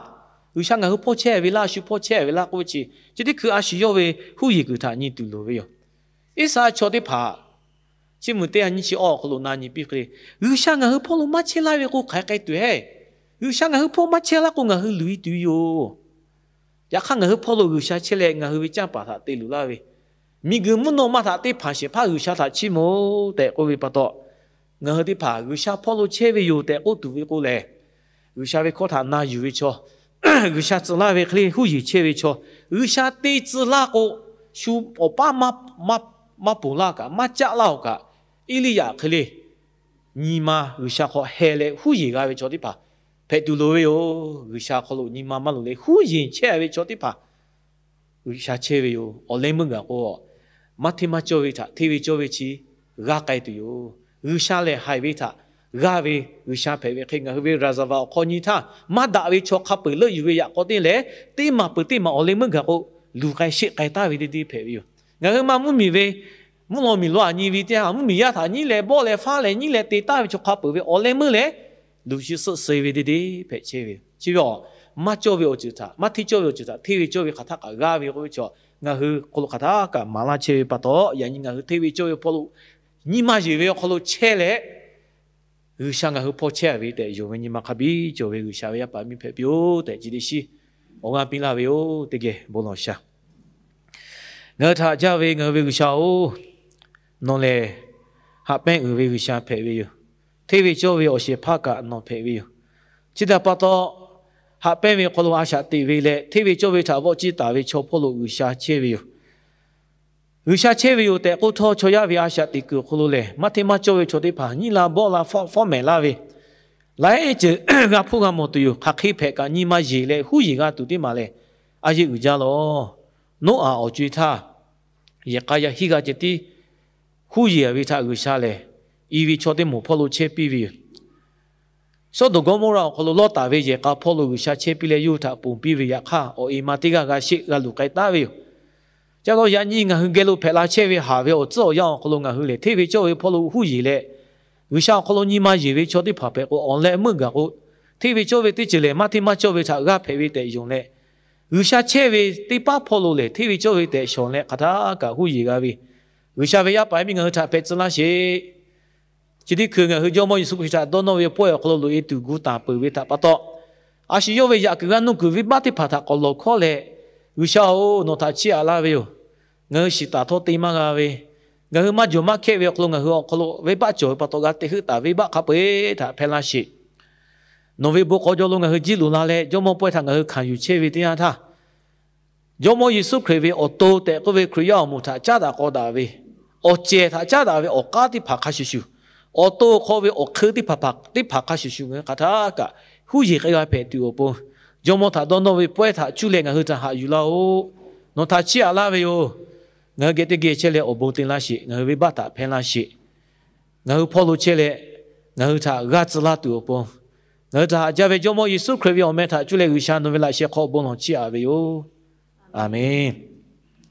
G'uiˬsha ngaˬ hui hpawˇ chehˇ ve laˇ, a shu hpawˇ chehˇ ve laˇ k'oˆ ve chi, chi teˇ hkui a shu yawˇ ve huˉ yeˬ kuiˬ htaꞈ nyi tuˬ loˍ ve yoˬ. Iˉsaˍreˍlaˆ chaw teˇ hpaˍ, Chiˇ mvuh teˇ ha nyiˇ chi awˬ awˬ hk'aw lo na nyi piˇ hk'e le, G'uiˬsha ngaˬ hui hpawˇ lo maˇ chehˇ laˇ ve k'o hk'aˬ hk'e k'ai tuˬ heˆ. G'uiˬsha ngaˬ hui hpawˇ maˇ chehˇ laˇ k'o ngaˬ hui luˬ-e tuˬ yoˬ. Yaꞈ hk'aˇ ngaˬ hui hpawˇ lo G'uiˬsha chehˇ leh ngaˬ hui ve canˇ paˍ htaꞈ te luˬ laˇ ve, miˬguiˬ mvuhˇ naw ma htaꞈ teˇ hpanˍ shehˍ hpaˇ G'uiˬsha htaꞈ chiˇ mvuh tehꞈ k'oˆ ve pa taw, ngaˬ hui teˇ hpaˍ G'uiˬsha hpawˇ lo chehˇ ve yoˬ tehꞈ k'oˆ tuˬ ve k'o lehˬ, G'uiˬsha ve hkawˇ htaꞈ na yuˬ ve chaw, G'uiˬsha tcuh laˇ ve hk'e le huˉ yeˬ chehˇ ve chaw, G'uiˬsha te tcuh laˇ k'o, shu awˬ paˉ maˇ ponˬ laˇ kaꞈ, maˇ caˆ laˇ-oˬ kaꞈ, Eˇliˇyaꞈ hk'e le nyi ma G'uiˬsha hk'aw heh leh huˉ yeˬ g'a ve chaw teˇ hpaˍ hpehꞈ tuˬ loˍ ve yoˬ. G'uiˬsha hk'aw lo nyi ma maˇ loˍ leh huˉ yeˬ chehˇ ve chaw teˇ hpaˍ G'uiˬsha chehˇ ve yoˬ. Awˬ leh meuˇ gaˬ k'o, maˇ hteˇ maˇ cawˇ ve htaꞈ hteˇ ve cawˇ ve chi g'aˇ k'ai tuˬ yoˬ. G'uiˬsha lehˬ haiˬ ve htaꞈ g'aˇ ve G'uiˬsha hpehꞈ ve hk'e, ngaˬ hui ve ရာဇဝင် awˬ hk'aw nyi htaˇ maˇ daꞈ ve chaw hk'a peuˬ leuˆ yuˬ ve yaꞈ k'aw teˇ lehˬ, teˇ maˬ peuˬ teˇ maˬ awˬ leh meuˇ gaˬ k'o, luˬ k'ai sheˆ k'ai taˍ ve teˇ deˇ hpehꞈ ve yoˬ. Ngaˬ hui maˇ mvuhˇmiˬ ve, mvuhˇ law miˬ law aꞈ nyi ve teˇ yanˇ, mvuhˇmiˬ yaˇ htaꞈ nyiˉ leh bawˆ leh faˉ leh nyiˉ leh te taˍ ve chaw hk'a peuˬ ve awˬ leh meuˇ lehˬ, luˬ shi suhˆ suh ve teˇ deˇ hpehꞈ chehˇ ve yoˬ. Chi ve awˬ, maˇ cawˇ ve awˬ ceuˬ htaꞈ, maˇ hteˇ cawˇ ve awˬ ceuˬ htaꞈ hteˇ ve cawˇ ve hk'aˬ htaˇ kaꞈ g'aˇ ve k'oˆ ve chaw, ngaˬ hui hk'aw lo hk'aˬ htaˇ kaꞈ maˍ laˇ chehˇ ve pa taw, yaꞈ nyi ngaˬ hui hteˇ ve cawˇ ve awˬ hk'aw lo, nyi ma yeˬ ve awˬ hk'aw lo chehˇ leh, G'uiˬsha ngaˬ hui hpawˇ chehˇ ve tehꞈ yonˍ ve nyi ma hk'a biˇ cawˬ ve G'uiˬsha ve yaˇ paˍ miˇ hpehꞈ piˇ-oˬ tehꞈ, chi teˇ shiˉ awˬ g'aˇ piˇ laˇ ve yoˬ. Teˇ geh bon lawˬ sha. Ngaˬ hui htaꞈ jaˇ ve ngaˬ hui ve G'uiˬsha-oˬ, nawˬ lehˬ haꞈ pehnˇ uiˍ ve G'uiˬsha hpehꞈ ve yoˬ. Hteˇ ve cawˇ ve awˬ shehˍ hpaˇ kaꞈ nawˬ hpehꞈ ve yoˬ. Chi htaꞈ pa taw, haꞈ pehnˇ ve hk'aw lo a shaꞈ teꞈ ve leh, hteˇ ve cawˇ ve htaꞈ vawˆ ciˇ taˍ ve chaw hpawˇ lo G'uiˬsha chehˇ ve yoˬ. G'uiˬsha chehˇ ve yoˬ tehꞈ k'oˆ htawˇ, chaw yaˇ ve a shaꞈ teꞈ kuiˬ awˬ hk'aw lo lehˬ, maˇ hteˇ maˇ cawˇ ve chaw teˇ hpaˍ nyiˉ la bawˆ la fawˉ mehˍ laˇ ve, laiˉ ceuˬ g'a hpuˇ g'a mawˬ tuˬ yoˬ. Hk'aˬ hk'e hpehꞈ kaꞈ nyi ma yeˬ leh huˉ yeˬ g'a tuˬ teˇ maˬ lehˬ, a yeˇ uiˍ jaˇ lawˬ. Noˉaꞈ awˬ co-e htaˇ, yehˬ k'a yaˇ hiˉ g'a ceh tiˉ huˉ yeˬ ve htaꞈ G'uiˬsha lehˬ, i ve chaw teˇ moˍ hpawˇ lo chehˇ piˇ ve yoˬ. Sawˉdonˍ Gawˇmawˇraꞈ awˬ hk'aw lo Lawˇtaˍ ve yehˬ k'a hpawˇ lo G'uiˬsha chehˇ piˇ leh, yawˇ hui htaꞈ ponˬ piˇ ve yaꞈ hk'aˇ, awˬ e ma teˇ g'aˇ g'a sheˆ g'a luˬ k'ai taˍ ve yoˬ. Ca taw yaꞈ nyi ngaˬ hui geh lo hpehꞈ la chehˇ ve haˍ ve awˬ tcuhˉ awˬ yanˇ awˬ hk'aw lo ngaˬ hui lehˬ, hteˇ ve cawˇ ve hpawˇ lo huˉ yeˬ leh, G'uiˬsha awˬ hk'aw lo nyi ma yeˬ ve chaw teˇ hpaˍ hpehꞈ k'o, awˬ leh meuˇ gaˬ k'o, hteˇ ve cawˇ ve teˇ ceuˬ lehˬ, maˇ hteˇ maˇ cawˇ ve htaꞈ g'aˇ hpehꞈ ve tehꞈ yonˍ leh, G'uiˬsha chehˇ ve teˇ paˉ hpawˇ lo lehˬ, hteˇ ve cawˇ ve tehꞈ shawˍ leh hk'aˬ htaˇ kaꞈ huˉ yeˬ g'a ve, G'uiˬsha ve yaˇ paˍ yaˇ miˇ ngaˬ hui htaꞈ hpehꞈ tcuh laˇ sheˍ. Chi teˇ hkui ngaˬ hui Jawˇmawˇ Yeˍsuˆ Hkriꞈ htaꞈ dawˇ nawˇ ve pawehˇ awˬ hk'aw lo loꞈ-e tuˬ gu taˍ peuˬ ve htaꞈ pa taw, a shu yawˇ ve yaꞈ kuiˬ g'aˇ nuˇ kuiˬ venˇbaˆ teˇ hpaˍ htaꞈ k'awꞈ lawˬ hkawˉ leh, G'uiˬsha-oˬ, nawˬ htaꞈ chiˇ aꞈ laˇ ve yoˬ. Ngaˬ hui shiˍ taˍ htawˇ te maˇ g'a ve, ngaˬ hui maˇ jawˬ maˇ hkehˆ ve awˬ hk'aw lo ngaˬ hui awˬ hk'aw lo venˇbaˆ cawˬ ve pa taw g'a te heuˆ taˍ venˇbaˆ hk'a peu-eˬ htaꞈ hpehˇ laˇ sheˍ. Nawˬ ve bon k'aw jaw lo ngaˬ hui jiˇ loꞈ la leh, Jawˇmawˇ pawehˇ htaꞈ ngaˬ hui hkanˍ yuˬ chehˇ ve teˇ yanˇ htaˇ, Jawˇmawˇ Yeˍsuˆ Hkriꞈ ve awˬ to tehꞈ k'oˆ ve Hkriꞈ yaˇ awˬ moˍ htaꞈ caˉ daꞈ k'aw daꞈ ve, awˬ cehˬ htaꞈ caˉ daꞈ ve awˬ k'aˉ teˇ hpaˍ hk'a shuˍ shuˍ, awˬ to hk'aw ve awˬ hk'eun teˇ hpaˍ hpaˍ teˇ hpaˍ hk'a shuˍ shuˍ ngaˬ hui hk'aˬ htaˇ kaꞈ huˉ yeˬ k'ai g'a hpehꞈ tuˬ awˬ pon, Jawˇmawˇ htaꞈ dawˇ nawˇ ve pawehˇ htaꞈ cuˇ leh ngaˬ hui htaꞈ haꞈ yuˬ laˇ-oˆ. Nawˬ htaꞈ chiˇ aꞈ laˇ ve yoˬ. Ngaˬ hui geh teˇ geh chehˇ leh awˬ bon te laˇ sheˍ. Ngaˬ hui venˇbaˆ htaꞈ hpehˇ laˇ sheˍ. Ngaˬ hui hpawˇ lo chehˇ leh, ngaˬ hui htaꞈ g'aˇ tcuh laˇ tuˬ awˬ pon, ngaˬ hui htaꞈ haꞈ jaˇ ve Jawˇmawˇ Yeˍsuˆ Hkriꞈ ve awˬ meh htaꞈ cuˇ leh G'uiˬsha nawˬ ve laꞈ sheh hk'aw bon lawˬ chiˇ aꞈ ve yoˬ. Aˬmenˍ.